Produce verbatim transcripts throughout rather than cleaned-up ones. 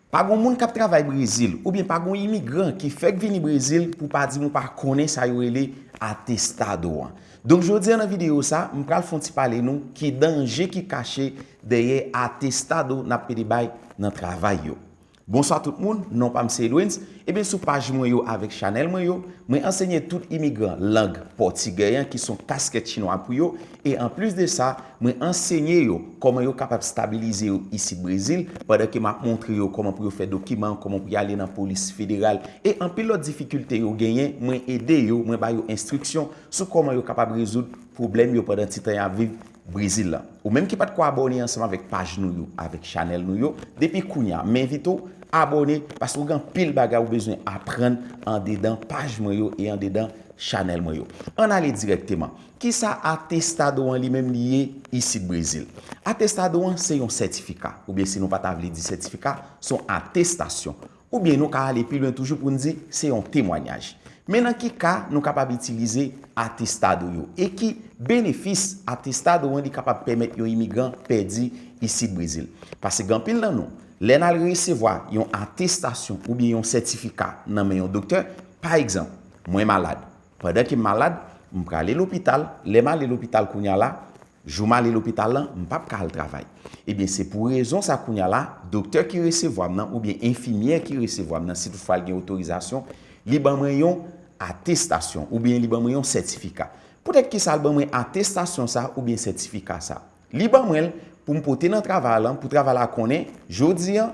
Pa gon moun k ap travay Brezil, oubyen pa gon imigran ki fèk vini Brezil pou pa di m ou pa konnen sa yo rele atestado an. Donk, jodi a nan videyo sa, m pral fè yon ti pale nou ki danje ki kache dèyè atestado n ap pede bay nan travay yo. Bonswa tout moun, non pa m se Edwens. Ebyen, sou paj mwen yo avèk chanèl mwen yo, mwen ansenye tout imigran lang pòtigè an ki se yon kaskèt chinwa pou yo, e anplis de sa, mwen ansenye yo kòman yo kapab stabilize yo isit Brezil, pandan ke m ap montre yo kòman pou yo fè dokiman, kòman pou y ale nan polis federal, e anpil lòt difikilte yo genyen, mwen ede yo, mwen ba yo enstriksyon sou kòman yo kapab rezoud pwoblèm yo pandan ti tan y ap viv Brezil la. Ou menm ki pa t ko abòne ansanm avèk paj nou yo, avèk chanèl nou yo, depi kounye a, m envite w abòne, paske w gen anpil bagay ou bezwen aprann andedan paj mwen yo e andedan chanèl mwen yo. Ann ale dirèkteman. Kisa atestado an li menm li ye isit Brezil? Atestado an se yon sètifika, oubyen si nou pa ta vle di sètifika, se yon atestasyon. Oubyen nou ka ale pi lwen toujou pou n di se yon temwayaj. Men nan ki ka nou kapab itilize atestado yo e ki benefis atestado an li kapab pèmèt yon imigran pèdi isit Brezil? Paske gen anpil nan nou, lè n al resevwa yon atestasyon oubyen yon sètifika nan men yon doktè, pa egzanp, mwen malad. Pandan ke m malad, m prale lopital. Lè m ale lopital kounye a la, jou m ale lopital lan, m p ap ka al travay. Ebyen, se pou rezon sa kounye a la, doktè ki resevwa m nan oubyen enfimyè ki resevwa m nan, si toutfwa l gen otorizasyon, li ban mwen yon atestasyon oubyen li ban mwen yon sètifika. Poutèt ki sa l ban mwen atestasyon sa oubyen sètifika sa? Li ban mwen l pou m pote nan travay lan, pou travay la konnen, jodi a,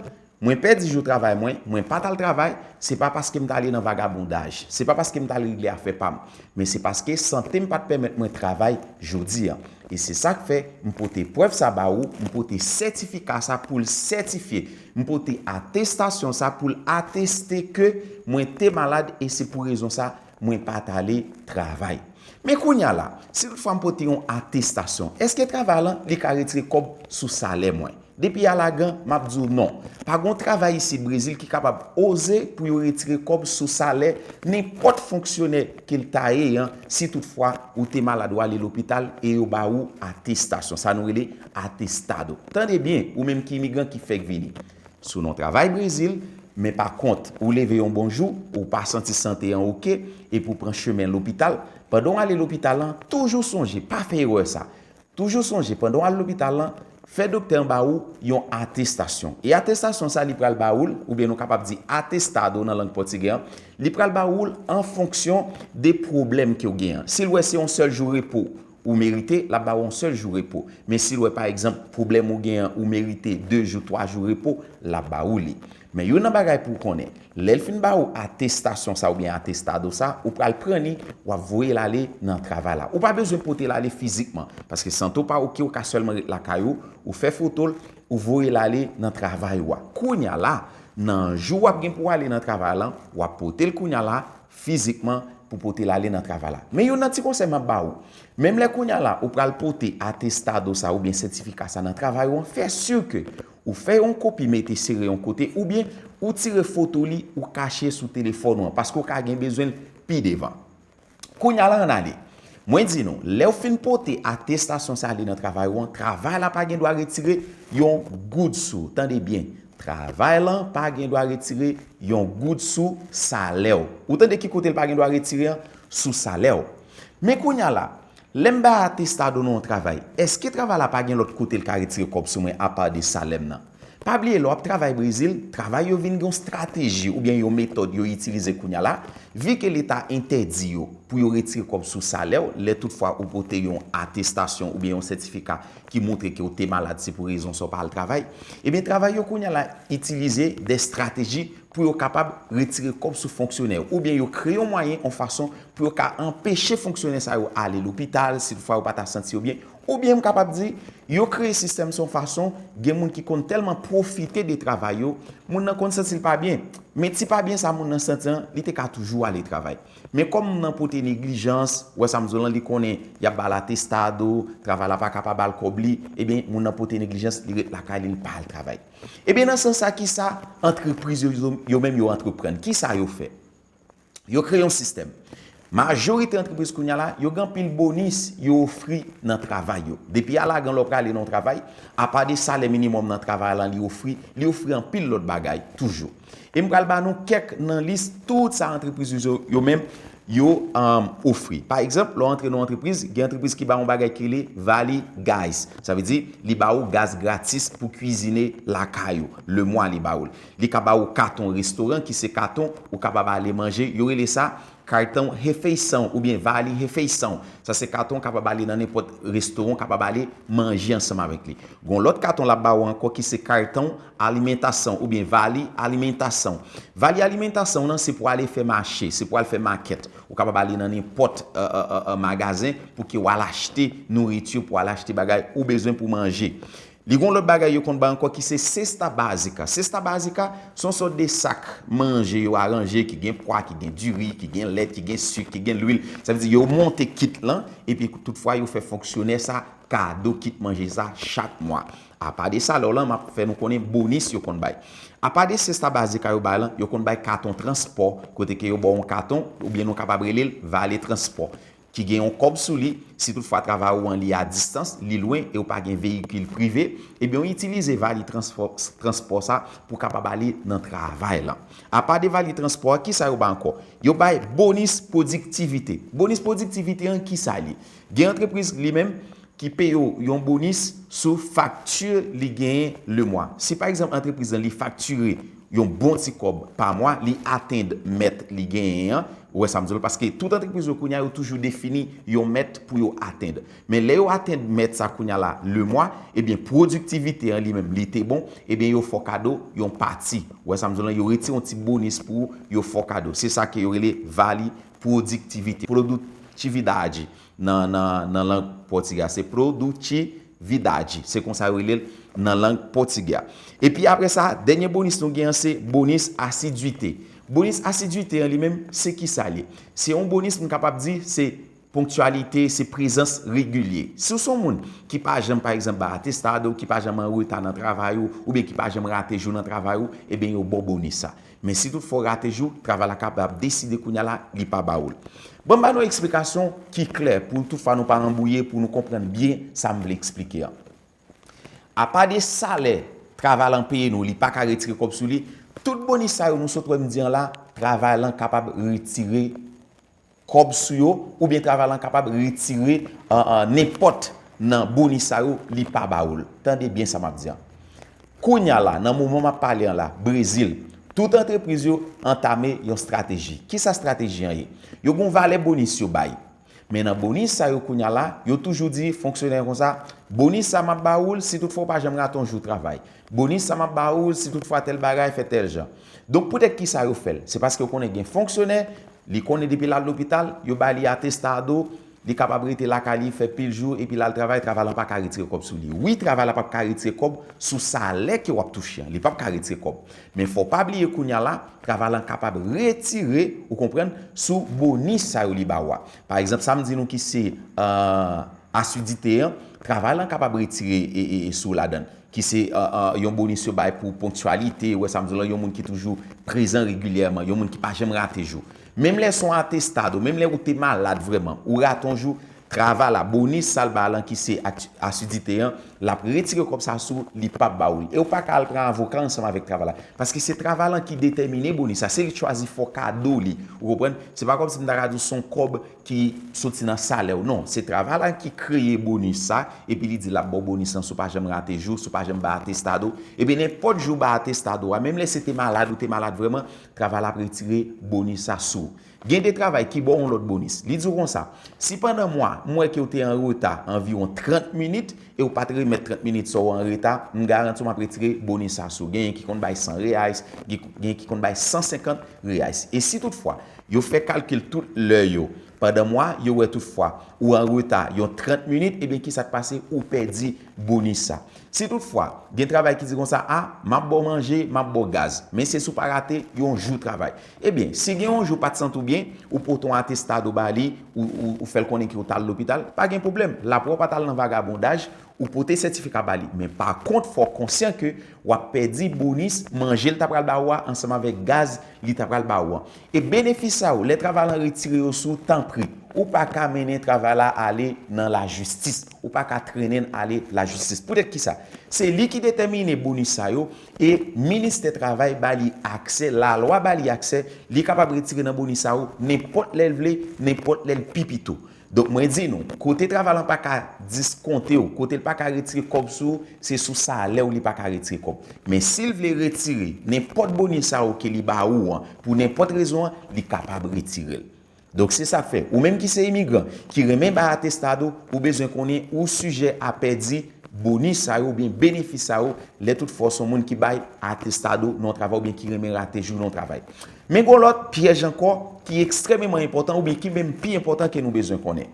mwen pèdi jou travay mwen, mwen pa t al travay, se pa paske m t ale nan vagabondaj, se pa paske m t al regle afè pa m, men se paske sante m pa t pèmèt mwen travay jodi a. E se sa k fè m pote prèv sa ba ou, m pote sètifika sa pou l sètifye, m pote atestasyon sa pou l ateste ke mwen te malad e se pou rezon sa mwen pa t ale travay. Men kounye a la, si toutfwa m pote yon atestasyon, èske travay lan li ka retire kòb sou salè mwen? Depi alagan, m ap di w non. Pa gon travay isit Brezil ki kapab oze pou yo retire kòb sou salè nenpòt fonksyonè ke l ta ye an, si toutfwa ou te malad, w ale lopital e yo ba ou atestasyon. Sa nou rele atestado. Tande byen, ou menm ki imigran ki fèk vini. Si w nan yon travay Brezil, men pa kont, ou leve yon bon jou, ou pa santi sante an oke, epi w pran chemen lopital, pandan w ale lopital lan, toujou sonje, pa fè erè sa. Toujou sonje, pandan w al lopital lan, fè doktè an ba ou yon atestasyon. E atestasyon sa, li pral ba ou l, oubyen nou kapab di atestado nan lang pòtigè an, li pral ba ou l an fonksyon de pwoblèm ke w gen an. Si l wè se yon sèl jou repo ou merite, l ap ba ou yon sèl jou repo. Men si l wè, pa egzanp, pwoblèm ou gen an, ou merite de jou, twa jou repo, l ap ba ou li. Men youn nan bagay pou w konnen, lè l fin ba ou atestasyon sa oubyen atestado sa, ou pral pran li, w ap voye l ale nan travay la. Ou pa bezwen pote l ale fizikman, paske sante w pa oke, ou ka sèlman ret lakay ou, ou fè foto l, ou voye l ale nan travay ou a. Kounye a la, nan jou w ap gen pou w ale nan travay lan, w ap pote l kounye a la, fizikman pou pote l ale nan travay la. Men youn nan ti konsèy m ap ba ou. Menm lè kounye a la, ou pral pote atestado sa oubyen sètifika sa nan travay ou an, fè si ke ou fè yon kopi mete sere yon kote oubyen ou tire foto li ou kache sou telefòn ou an, paske w ka gen bezwen l pi devan. Kounye a la, ann ale. Mwen di nou, lè w fin pote atestasyon sa ale nan travay ou an, travay la pa gen dwa retire yon goud sou ou. Tande byen, travay lan pa gen dwa retire yon goud sou salè w. Ou tande ki kote l pa gen dwa retire an? Sou salè w. Men kounye a la, lè m bay atestado nan yon travay, èske travay la pa gen lòt kote l ka retire kòb sou mwen apa de salè m nan? Pa bliye, lè w ap travay Brezil, travay yo vin gen yon estrateji oubyen yon metòd yo itilize kounye a la, vi ke Leta entèdi yo pou yo retire kòb sou salè w, lè toutfwa ou pote yon atestasyon oubyen yon sètifika ki montre ke w te malad, se pou rezon sa w pa al travay, ebyen, travay yo kounye a la itilize de estrateji pou yo kapab retire kòb sou fonksyonè yo, oubyen yo kreye yon mwayen, yon fason pou yo ka anpeche fonksyonè sa yo ale lopital, si toutfwa yo pa ta santi yo byen, oubyen m kapab di, yo kreye sistèm sa yon fason, gen moun ki konn tèlman pwofite de travay yo, moun nan konn santi l pa byen. Men ti pa byen sa moun nan santi an, li te ka toujou ale travay. Men kòm moun nan pote neglijans, ou wè sa m di w lan, li konnen y ap ba l atestado, travay la pa ka pa ba l kòb li, ebyen, moun nan pote neglijans, li ret lakay li, li pa al travay. Ebyen, nan sans sa, kisa antrepriz yo, yo, yo menm yo antreprann? Kisa yo fè? Yo kreye yon sistèm. Majorite antrepriz kounye a la, yo gen anpil bonis yo ofri nan travay yo. Depi a lagan lè w prale nan yon travay, apa de salè minimòm nan travay lan li ofri, li ofri anpil lòt bagay toujou. E m pral ba nou kèk nan lis tout sa antrepriz yo, yo menm, yo um, ofri. Pa egzanp, lè w antre nan yon antrepriz, gen antrepriz ki ba yon bagay ki rele Valley Guys. Sa vle di, li ba ou gaz gratis pou kwizine lakay ou. Le mwa li ba ou l. Li ka ba ou katon restoran ki se katon ou kapab ale manje. Yo rele sa katon refeição oubyen Vale Refeição. Sa se katon ou kapab ale nan nenpòt restoran, ou kapab ale manje ansanm avèk li. Gon lòt katon l ap ba ou ankò ki se katon alimentasyon oubyen Vale Alimentasyon. Vale Alimentasyon nan se pou ale fè mache, se pou al fè makèt. Ou kapab ale nan nenpòt uh, uh, uh, uh, magazen pou ke w al achte nouriti, pou w al achte bagay ou bezwen pou manje. Li gon lòt bagay yo konn bay ankò ki se cesta básica. Cesta básica se yon sòt de sak manje yo aranje ki gen pwa, ki gen diri, ki gen lèt, ki gen sik, ki gen lwil. Sa vle di yo monte kit lan epi toutfwa yo fè fonksyonè sa kado kit manje sa chak mwa. Apa de sa, lè w lan m ap fè nou konnen bonis yo konn bay. Apa de cesta básica yo bay lan, yo konn bay katon transpò, kote ke yo ba w yon katon, oubyen nou kapab rele l vale transpò, ki gen yon kòb sou li, si toutfwa travay ou an li a distans, li lwen e ou pa gen veyikil prive, ebyen ou itilize vale transpò, transpò sa pou kapab ale nan travay lan. Apa de vale transpò a, kisa yo bay ankò? Yo bay bonis pwodiktivite. Bonis pwodiktivite an, kisa li? Gen antrepriz li menm ki peye w yon bonis sou fakti li genyen le mwa. Si pa egzanp antrepriz lan li faktire yon bon ti kòb pa mwa, li atenn mèt li genyen an, ou wè sa m di w la, paske tout antrepriz yo kounye a yo toujou defini yon mèt pou yo atenn. Men lè yo atenn mèt sa kounye a la le mwa, ebyen pwodiktivite an li menm li te bon, ebyen yo fè w kado yon pati. Ou wè sa m di w la, yo retire yon ti bonis pou ou, yo fè w kado. Se sa ke yo rele vale pwodiktivite, produtividade nan, nan, nan lang pòtigè a, se produtividade. Se konsa yo rele l nan lang pòtigè a. Epi apre sa, dènye bonis nou gen an se bonis asidite. Bonis asidite an li menm, se kisa li? Se yon bonis m kapab di se ponktyalite, se prezans regilye. Si w se yon moun ki pa janm, pa egzanp, bay atestado, ki pa janm an reta nan travay ou, oubyen ki pa janm rate jou nan travay ou, ebyen yo ba w bonis sa. Men si toutfwa w rate jou, travay la kapab deside kounye a la, li pa ba ou l. Ban m ba nou eksplikasyon ki klè pou toutfwa nou pa anbwouye, pou nou konprann byen sa m vle eksplike an. Apa de salè travay lan peye nou, li pa ka retire kòb sou li, tout bonis sa yo nou sot wè m di an la, travay lan kapab retire kòb sou yo, oubyen travay lan kapab retire uh, uh, nenpòt nan bonis sa yo, li pa ba ou l. Tande byen sa m ap di an. Kounye a la, nan moman m ap pale an la, Brezil, tout antrepriz yo antame yon estrateji. Kisa estrateji an ye? Yo gon valè bonis yo bay. Men nan bonis sa yo kounye a la, yo toujou di fonksyonè yo konsa, bonis sa m ap ba ou l si toutfwa w pa janm rate yon jou travay. Bonis sa m ap ba ou l si toutfwa tèl bagay fè tèl jan. Donk poutèt kisa yo fè l? Se paske yo konnen gen fonksyonè, li konnen depi l al lopital, yo ba li atestado, li kapab rete lakay li, fè pil jou, epi l al travay, travay lan pa ka retire kòb sou li. Wi, travay la p ap ka retire kòb sou salè ke w ap touche an, li p ap ka retire kòb. Men fò w pa bliye kounye a la, travay lan kapab retire, ou konprann, sou bonis sa yo li ba w a. Pa egzanp, sa m di nou ki se uh, asidite an, travay lan kapab retire e, e, e sou ladan l, ki se uh, uh, yon bonis yo bay pou ponktyalite, ou wè sa m di w lan, yon moun ki toujou prezan regilyèman, yon moun ki pa janm rate jou. Menm lè se yon atestado, menm lè ou te malad vrèman, ou rate yon jou, travay la, bonis sa l ba lan ki se asidite an, l ap retire kòb sa sou, li p ap ba ou l. E ou pa ka al pran avoka ansanm avèk travay la. Paske se travay lan ki detèmine bonis sa, se li k chwazi fè w kado li. Ou konprann? Se pa kòmsi m ta ka di w se yon kòb ki soti nan salè w. Non, se travay la ki kreye bonis sa, epi li di l ap ba w bonis lan si w pa janm rate jou, si w pa janm bay atestado. Ebyen nenpòt jou w bay atestado a, menm lè se te malad ou te malad vrèman, travay la ap retire bonis sa sou ou. Gen de travay ki ba w yon lòt bonis. Li di w konsa, si pandan mwa, m wè ke w te an reta anviwon trant minit e w pa t remèt trant minit sa w an reta, m garanti w m ap retire bonis sa sou ou. Genyen ki konn bay san reais, gen, genyen ki konn bay san senkant reais. E si toutfwa, yo fè kalkil tout lè yo, pandan mwa, yo wè toutfwa, ou an reta yon trant minit, ebyen kisa k pase? Ou pèdi bonis sa. Si toutfwa, gen travay ki di konsa, a, m ap ba w manje, m ap ba w gaz, men se si w pa rate yon jou travay. Ebyen, si gen yon jou w pa t santi w byen, ou pote yon atestado ba li, ou, ou, ou fè l konnen ke w t al lopital, pa gen pwoblèm. L ap wè w pa t al nan vagabondaj, ou pote sètifika ba li. Men pa kont, fò w konsyan ke w ap pèdi bonis manje l ta pral ba ou a ansanm avèk gaz li ta pral ba ou an. E benefis sa yo, lè travay la retire yo sou ou, tanpri, ou pa ka mennen travay la ale nan lajistis. Ou pa ka trennen l ale lajistis. Poutèt ki sa? Se li ki detèmine bonis sa yo e ministè travay ba li aksè, lalwa ba li aksè, li kapab retire nan bonis sa yo nenpòt lè l vle, nenpòt lè l pi pito. Donk, mwen di nou, kote travay la pa ka diskonte w, kote l pa ka retire kòb sou ou, se sou salè w li pa ka retire kòb. Men si l vle retire nenpòt bonis sa yo ke li ba ou an, pou nenpòt rezon an, li kapab retire l. Donk, se sa k fè, ou menm ki se imigran, ki renmen bay atestado, ou bezwen konnen ou sijè a pèdi bonis sa yo oubyen benefis sa yo, lè tout fwa w se yon moun ki bay atestado nan yon travay oubyen ki renmen rate jou nan yon travay. Men gen yon lòt pyèj ankò ki ekstrèmeman enpòtan oubyen ki menm pi enpòtan ke nou bezwen konnen.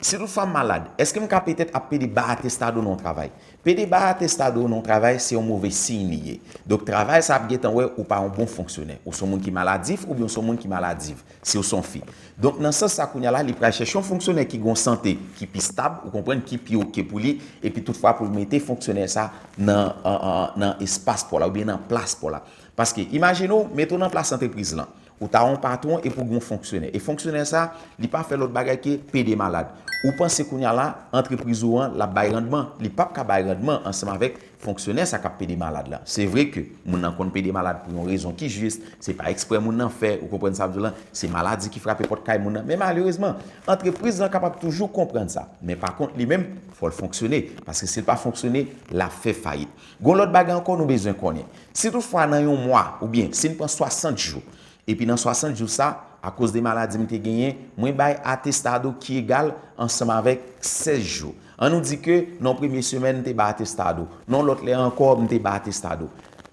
Si toutfwa m malad, èske m ka petèt ap pede bay atestado nan yon travay? Pede bay atestado nan yon travay, se yon move siy li ye. Donk, travay sa ap gentan wè ou pa yon bon fonksyonè. Ou se yon moun ki maladif oubyen ou se yon moun ki maladiv, si w se yon fi. Donk, nan sans sa, kounye a la, li pral chèche yon fonksyonè ki gen yon sante ki pi stab, ou konprann, ki pi oke pou li, epi toutfwa pou l mete fonksyonè sa nan, an, an, nan espas pa w la, oubyen nan plas pa w la. Paske, imajine w, mete w nan plas antrepriz lan. Ou ta yon patwon epi w gen yon fonksyonè. E fonksyonè sa, li pa fè lòt bagay ke pede malad. Ou panse kounye a la, antrepriz ou an, l ap bay randman? Li p ap ka bay randman ansanm avèk fonksyonè sa k ap pede malad la. Se vre ke moun nan konn pede malad pou yon rezon ki jis, se pa eksprè moun nan fè, ou konprann sa m di w lan, se maladi ki frape pòt kay moun nan. Men malerezman, antrepriz lan kapab toujou konprann sa. Men pa kont li menm, fò l fonksyone. Paske si l pa fonksyone, l ap fè fayit. Gen yon lòt bagay ankò nou bezwen konnen. Si toutfwa nan yon mwa, oubyen si n pran swasant jou, epi nan swasant jou sa, akoz de maladi m te genyen, mwen bay atestado ki egal ansanm avèk sèz jou. Ann nou di ke nan yon premye semèn, m te bay atestado. Nan yon lòt lè ankò, m te bay atestado.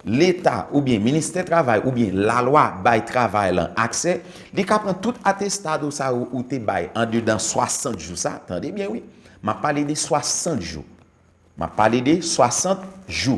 Leta oubyen ministè travay oubyen lalwa bay travay lan aksè, li ka pran tout atestado sa yo ou te bay andedan swasant jou sa, tande byen wi, m ap pale de swasant jou. M ap pale de swasant jou.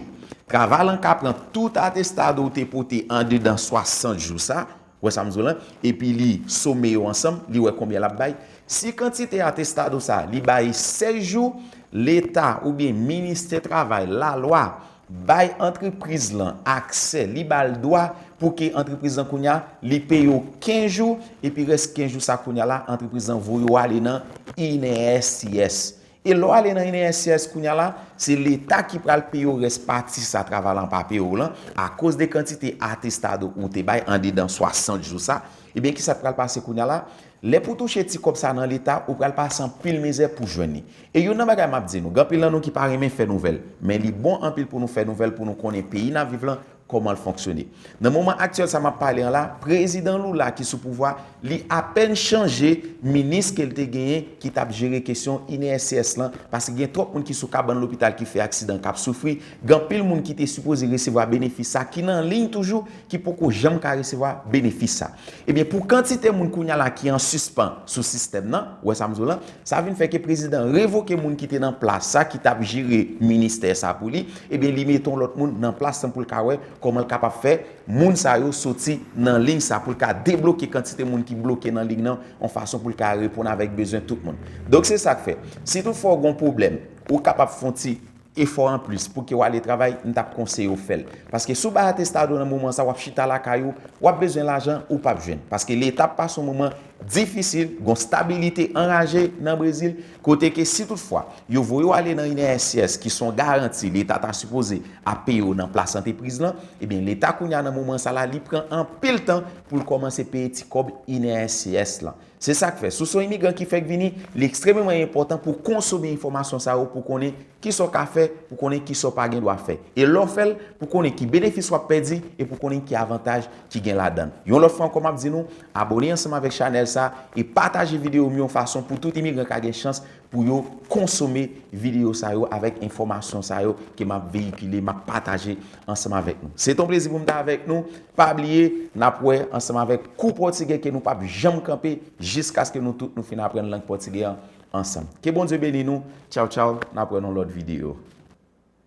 Travay lan ka pran tout atestado ou te pote andedan swasant jou sa, wè sa m di w lan, epi li some yo ansanm, li wè konbyen l ap bay. Si kantite atestado sa, li bay sèz jou, leta oubyen ministè travay, lalwa, bay antrepriz lan aksè, li ba l dwa pou ke antrepriz lan kounye a, li peye w kenz jou, epi rès kenz jou sa kounye a la, antrepriz lan voye w ale nan I N S S. E lè w ale nan I N S S kounye a la, se leta ki pral peye w rès pati sa travay lan pa peye w lan, akoz de kantite atestado ou te bay andedan swasant jou sa. Ebyen, kisa k pral pase kounye a la? Lè pou touche ti kòb sa nan leta, ou pral pase anpil mizè pou jwenn li. E youn nan bagay m ap di nou, gen anpil nan nou ki pa renmen fè nouvèl, men li bon anpil pou nou fè nouvèl, pou nou konnen peyi n ap viv lan, kòman l fonksyone. Nan moman aktyèl sa m ap pale an la, prezidan Lula ki sou pouvwa, li apèn chanje minis ke l te genyen ki t ap jere kesyon I N S S lan, paske gen twòp moun ki sou kabann lopital ki fè aksidan k ap soufri, gen anpil moun ki te sipoze resevwa benefis sa ki nan liy toujou, ki poko janm ka resevwa benefis sa. Ebyen, pou kantite moun kounye a la ki an sispan sou sistèm nan, ou wè sa m di w lan, sa vin fè ke prezidan revoke moun ki te nan plas sa, ki t ap jere ministè sa pou li, ebyen, li mete yon lòt moun nan plas lan pou l ka wè kòman l kapab fè moun sa yo soti nan liy sa, pou l ka debloke kantite moun ki bloke nan liy nan, yon fason pou l ka reponn avèk bezwen tout moun. Donk, se sa k fè, si toutfwa w gen yon pwoblèm, ou kapab fè yon ti efò anplis pou ke w ale travay, m t ap konseye w fè l. Paske si w bay atestado nan moman sa, w ap chita lakay ou, w ap bezwen lajan, ou p ap jwenn. Paske leta ap pase yon moman difisil, gon stabilite anraje nan Brezil, kote ke si toutfwa yo voye w ale nan I N S S, ki se yon garanti leta ta sipoze ap peye w nan plas antrepriz lan, ebyen leta kounye a nan moman sa la, li pran anpil tan pou l kòmanse peye ti kòb I N S S lan. Se sa k fè, si w se yon imigran ki fèk vini, li ekstrèmeman enpòtan pou w konsome enfòmasyon sa yo, pou w konnen kisa w ka fè, pou w konnen kisa w pa gen dwa fè. E lè w fè l, pou w konnen ki benefis w ap pèdi, e pou w konnen ki avantaj ki gen ladan l. Yon lòt fwa ankò, m ap di nou, abòne ansanm avèk chanèl sa, e pataje videyo m yo yon fason pou tout imigran ka gen chans pou yo konsome videyo sa yo avèk enfòmasyon sa yo ke m ap veyikile, m ap pataje ansanm avèk nou. Se te yon plezi pou m te avèk nou. Pa bliye, n ap wè ansanm avèk kou pòtigè ke nou p ap janm kanpe jiskaske nou tout nou fin aprann lang pòtigè an. ansanm. Ke Bondye beni nou. Tchaw, tchaw. N ap wè nan lòt videyo.